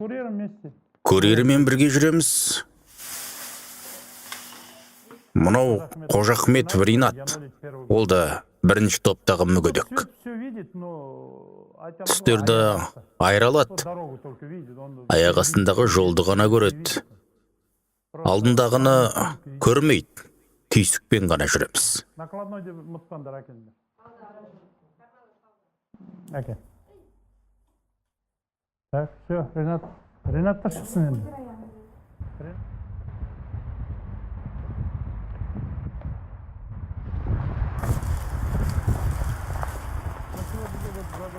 Курьермен бірге жүреміз. Мынау Қожахметов Ринат, ол да бірінші топтағы мүгедек. Түстерді айыра алады, аяқ астындағы жолды ғана көреді, алдындағыны көрмейді. Түйсікпен ғана жүреміз. Накладной деп ұмытпаңдар, әкеліңдер. Әке. Так, все, Ринат. Ринат та шықсын енді.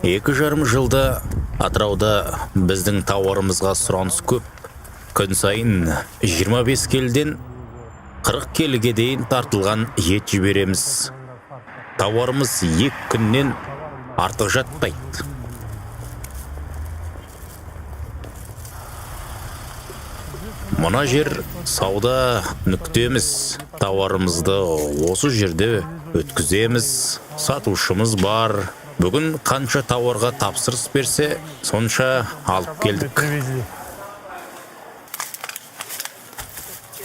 2,5 жылда Атырауда біздің тауарымызға сұраныс көп. Күн сайын 25 келіден 40 келіге дейін тартылған ет жібереміз. Тауарымыз 2 күннен артық жатпайды. Мына жер сауда нүктеміз. Тауарымызды осы жерде өткіземіз. Сатушымыз бар. Бүгін қанша тауарға тапсырыс берсе, сонша алып келдік. Привезли.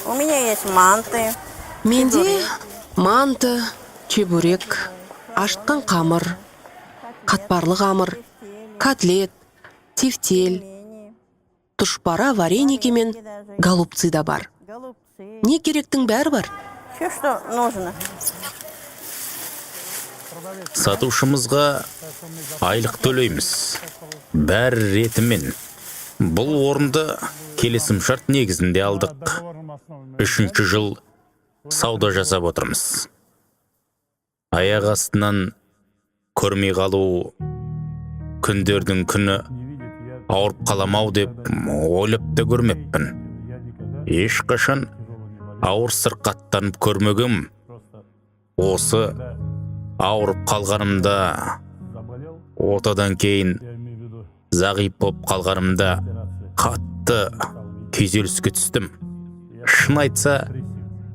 У меня есть манты. Менде манты, чебурек, ашытқан қамыр, қатпарлы қамыр, котлет, тефтель, тұшпара, вареники мен голубцы да бар. Голубцы. Не керектің бәрі бар. Все, что нужно. Сатушымызға айлық төлейміз, бәрі ретімен. Бұл орынды келісімшарт негізінде алдық. Үшінші жыл сауда жасап отырмыз. Аяқ астынан көрмей қалу, күндердің күні ауырып қалам-ау деп ойлап та көрмеппін. Ешқашан ауыр сырқаттанып көрмегем. Осы ауырып қалғанымда, отадан кейін зағип болып қалғанымда қатты күйзеліске түстім. Шын айтса,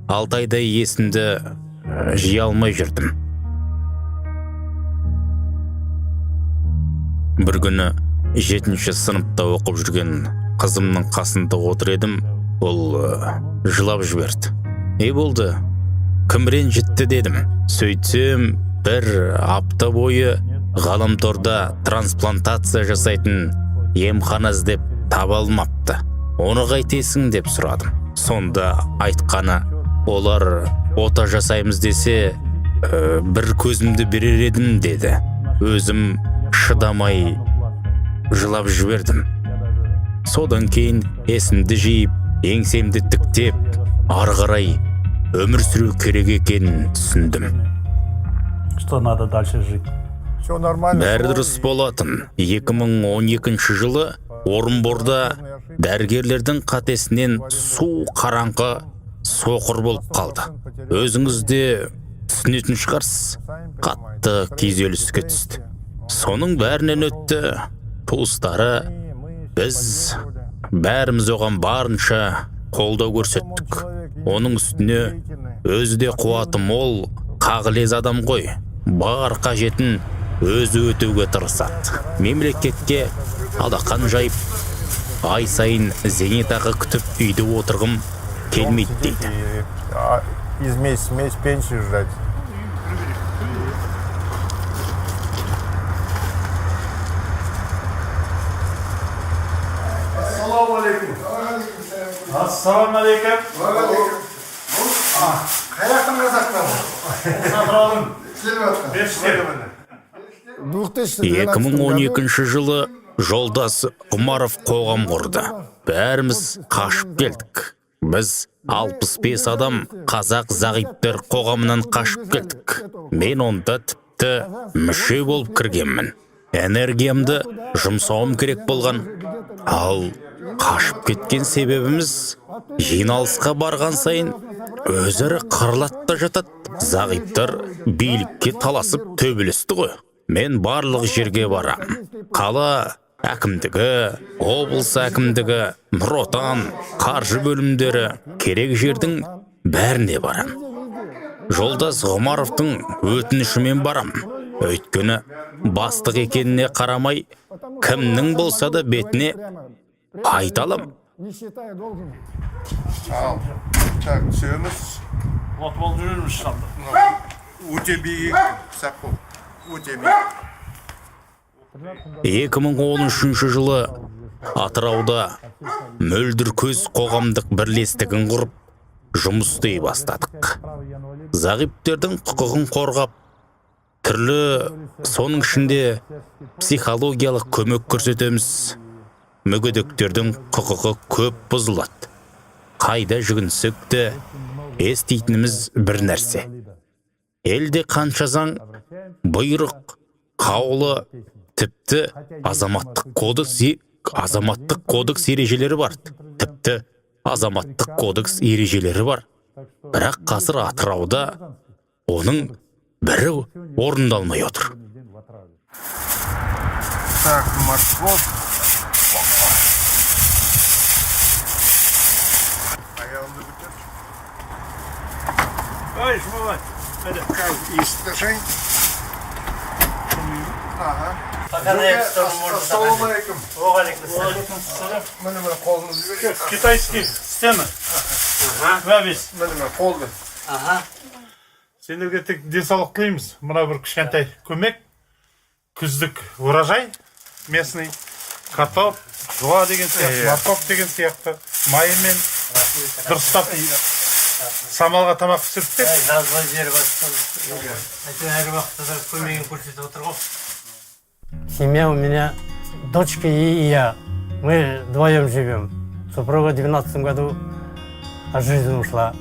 6 айдай есімді жия алмай жүрдім. Бір күні жетінші сыныпта оқып жүрген қызымның қасында отыр едім, ол жылап жіберді. «Не болды, кім ренжітті?» – дедім. Сөйтсем, бір апта бойы ғаламторда трансплантация жасайтын емхана іздеп таба алмапты. «Оны қайтесің?» – деп сұрадым. Сонда айтқаны: «Олар ота жасаймыз десе, бір көзімді берер едім», – деді. Өзім шыдамай жылап жібердім. Содан кейін есімді жиып, еңсемді тіктеп, ары қарай өмір сүру керек екенін түсіндім. Что надо дальше жить. Все нормально. Бәрі дұрыс болатын. 2012 жылы Орынборда дәрігерлердің қатесінен су қараңғы соқыр болып қалды. Өзіңіз де түсінетін шығарсыз, қатты күйзеліске түсті. Соның бәрінен өтті. Туыстары, біз бәріміз оған барынша қолдау көрсеттік. Оның үстіне өзі де қуаты мол, қағылез адам ғой. Бар қажетін өзі өтеуге тырысады. Мемлекетке алақан жайып, ай сайын зейнетақы күтіп үйде отырғым келмейді дейді. И, из месяца в месяц пенсию ждать. Ассалаумағалейкум. Ассалаумағалейкум. Қаяқтың қазақтары? Атыраудың Келіп жатқан. Періштер. 2012 жылы жолдас Құмаров қоғам құрды. Бәріміз қашып келдік. Біз 65 адам қазақ зағиптер қоғамынан қашып келдік. Мен онда тіпті мүше болып кіргенмін. Энергиямды жұмсауым керек болған. Ал қашып кеткен себебіміз, жиналысқа барған сайын өзара қырылады да жатады. Зағиптар билікке таласып төбелесті ғой. Мен барлық жерге барам: қала әкімдігі, облыс әкімдігі, Нұр Отан, қаржы бөлімдері, керек жердің бәріне барам. Жолдас Ғұмаровтың өтінішімен барам. Өйткені бастық екеніне қарамай, кімнің болса да бетіне Айта алам. Не считаю должным. Ал, так, түсеміз. От болып жүрміз шамда. Өте биік екен, сақ бол. Өте биік. 2013 жылы Атырауда «Мөлдір көз» қоғамдық бірлестігін құрып, жұмыс істей бастадық. Зағиптердің құқығын қорғап, түрлі, соның ішінде психологиялық көмек көрсетеміз. Мүгедектердің құқығы көп бұзылады. Қайда жүгінсек те, еститініміз бір нәрсе: елде қанша заң, бұйрық, қаулы, тіпті азаматтық кодекс ережелері бар, тіпті азаматтық кодекс ережелері бар, бірақ қазір Атырауда оның бірі орындалмай отыр. Так, морковь. Аяғымды көтерші. Ай, Жұмабай. Қазір есікті ашайын. Ага. Ассалаумағалейкум. Міне, міне, қолыңызды берейік. Китайский стена. Мына. Міне, міне, қолды. Сендерге тек денсаулық тілейміз. Мына бір кішкентай көмек. Күздік урожай местный. Картоп, жуа деген сияқты, морковь деген сияқты. Майымен дұрыстап самалға тамақ пісіріп те. Жазба жер басты. Әйтеуір, әр уақытта да көмегін көрсетіп отыр ғой. Семья у меня, дочка и я. Мы вдвоем живем. Супруга в 12 году от жизни ушла.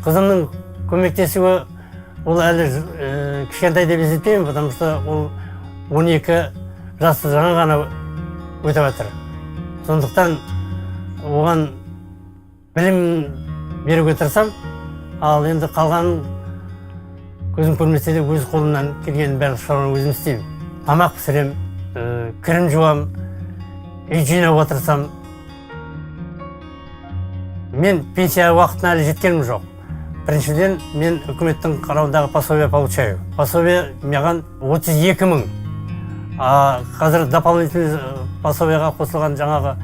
Қызымның көмектесуі, ол әлі кішкентай деп есептеймін, потому что ол 12 жасты жаңа ғана өтіп жатыр. Сондықтан оған білім беруге тырысамын. Ал енді қалғанын, көзім көрмесе де, өз қолымнан келгеннің барлық шаруаны өзім істеймін. Тамақ пісіремін, кірін жуамын, үй жинауға тырысамын. Мен пенсия уақытына әлі жеткенім жоқ. Біріншіден, мен үкіметтің қарауындағы пособие получаю. Пособие маған 32 мың. А қазір дополнительный пособияға қосылған, жаңағы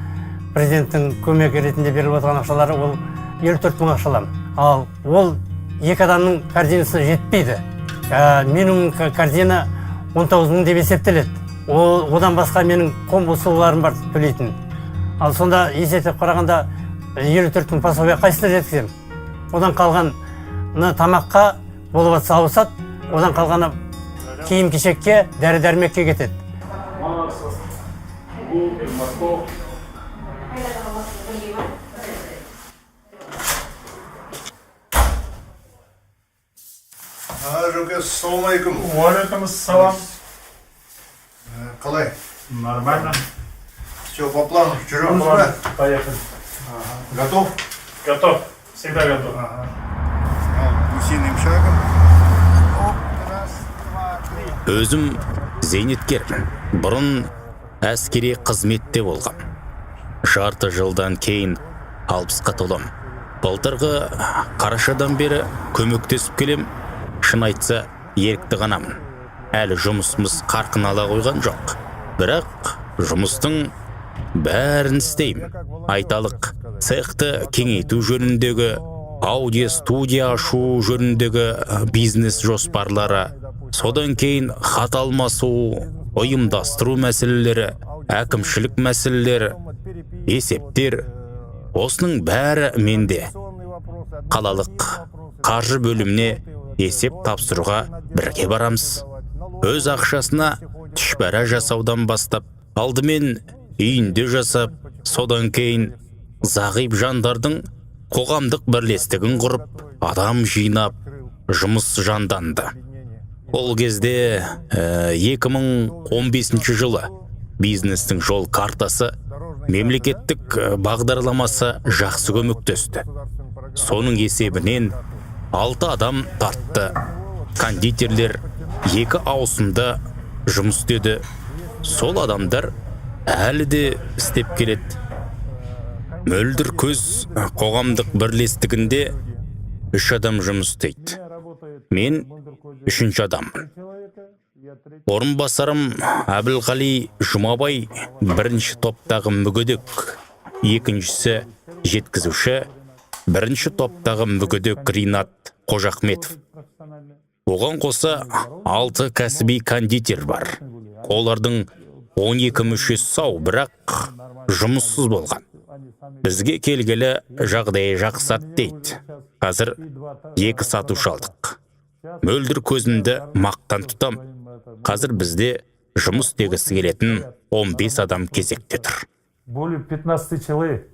президенттің көмегі ретінде беріліп отырған ақшалары, ол 54 мың ақша аламын. Ал ол екі адамның корзинасына жетпейді. Минимум корзина 19 мың деп есептеледі. Ол одан басқа менің ком услугаларым бар төлейтін. Ал сонда есептеп қарағанда, 54 мың пособие қайсысына жеткіземін? Одан қалған мына тамаққа болып жатса ауысады, одан қалғаны киім кешекке, дәрі дәрмекке кетеді. Масло, лук, морковь. А, Жөке, ассалаумағалейкум. Уағалейкум ассалам. Қалай? Нормально. Все по плану. Жүреміз ба? Поехали. Готов? Готов. Всегда готов. Ал, гусиным шагом. Оп, раз, два, три. Өзім зейнеткермін. Бұрын әскери қызметте болғам. Жарты жылдан кейін 60-қа толам. Былтырғы қарашадан бері көмектесіп келем. Шын айтса, ерікті ғанамын. Әлі жұмысымыз қарқын ала қойған жоқ, бірақ жұмыстың бәрін істеймін. Айталық, цехты кеңейту жөніндегі, аудио студия ашу жөніндегі бизнес жоспарлары, содан кейін хат алмасу, ұйымдастыру мәселелері, әкімшілік мәселелері, есептер, осының бәрі менде. Қалалық қаржы бөліміне есеп тапсыруға бірге барамыз. Өз ақшасына түшпәрә жасаудан бастап, алдымен үйінде жасап, содан кейін зағип жандардың қоғамдық бірлестігін құрып, адам жинап, жұмыс жанданды. Ол кезде, 2015 жылы бизнестің жол картасы мемлекеттік бағдарламасы жақсы көмектесті. Соның есебінен алты адам тартты. Кондитерлер екі ауысымда жұмыс істеді. Сол адамдар әлі де істеп келеді. «Мөлдір көз» қоғамдық бірлестігінде үш адам жұмыс істейді. Мен үшінші адаммын. Я третий. Орынбасарым Әбілғали Жұмабай бірінші топтағы мүгедек, екіншісі жеткізуші, бірінші топтағы мүгедек Ринат Қожахметов. Оған қоса 6 кәсіби кондитер бар. Олардың 12 мүшесі сау, бірақ жұмыссыз болған. Бізге келгелі жағдайы жақсарды дейді. Қазір 2 сатушы алдық. Мөлдір көзімді мақтан тұтам. Қазір бізде жұмыс істегісі келетін 15 адам кезекте тұр. Более 15 человек.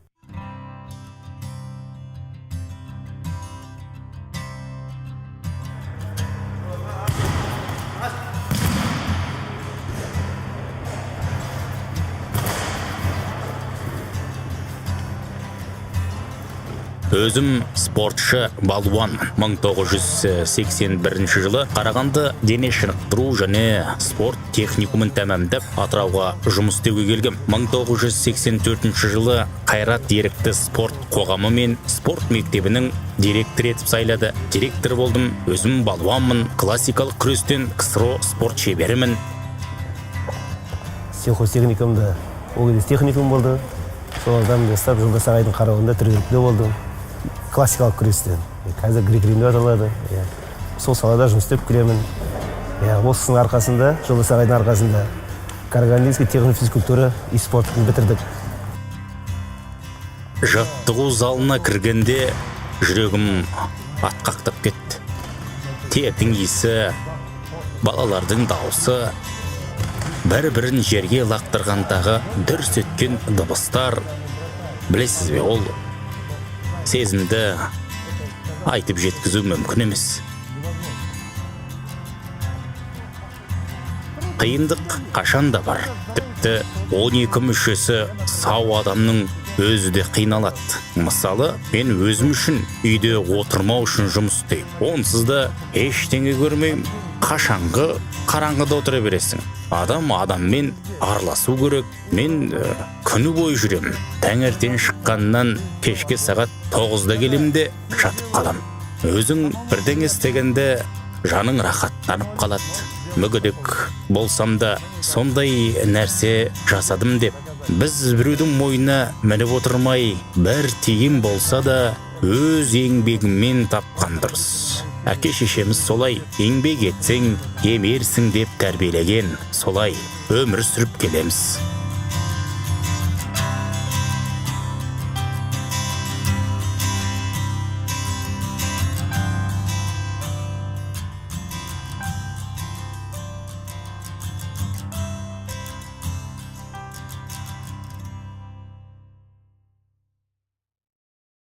Өзім спортшы балуанмын. 1981 жылы Қарағанды дене шынықтыру және спорт техникумын тәмамдап, Атырауға жұмыс істеуге келгем. 1984 жылы Қайрат ерікті спорт қоғамы мен спорт мектебінің директоры етіп сайлады. Директор болдым. Өзім балуанмын. Классикалық күрестен КСРО спорт шеберімін. Сельхозтехникумда, ол кезде техникум болды. Содан бастап Жолдас ағайдың қарауында тренировкада болдым. Классикалық күрестен. Қазір грек рим деп аталады. Сол салада жұмыс істеп келемін. Осының арқасында, Жолдас ағайдың арқасында Карагандинский техникум физкультура и спортын бітірдік. Жаттығу залына кіргенде жүрегім атқақтап кетті. Тердің иісі, балалардың дауысы, бір-бірін жерге лақтырғандағы дүрс еткен дыбыстар. Білесіз бе, ол сезімді айтып жеткізу мүмкін емес. Қиындық қашан да бар. Тіпті 12 мүшесі сау адамның өзі де қиналады. Мысалы, мен өзім үшін үйде отырмау үшін жұмыс істеймін. Онсыз да ештеңе көрмеймін. Қашанғы қараңғыда отыра бересің. Адам адаммен араласу керек. Мен күні бойы жүремін. Таңертең шыққаннан кешке сағат 9-да келемін де жатып қалам. Өзің бірдеңе істегенде жаның рахаттанып қалады. Мүгедек болсам да сондай нәрсе жасадым деп. Біз біреудің мойнына мініп отырмай, бір тиын болса да өз еңбегіммен тапқан дұрыс. Әке шешеміз солай еңбек етсең емерсің деп тәрбиелеген, солай өмір сүріп келеміз.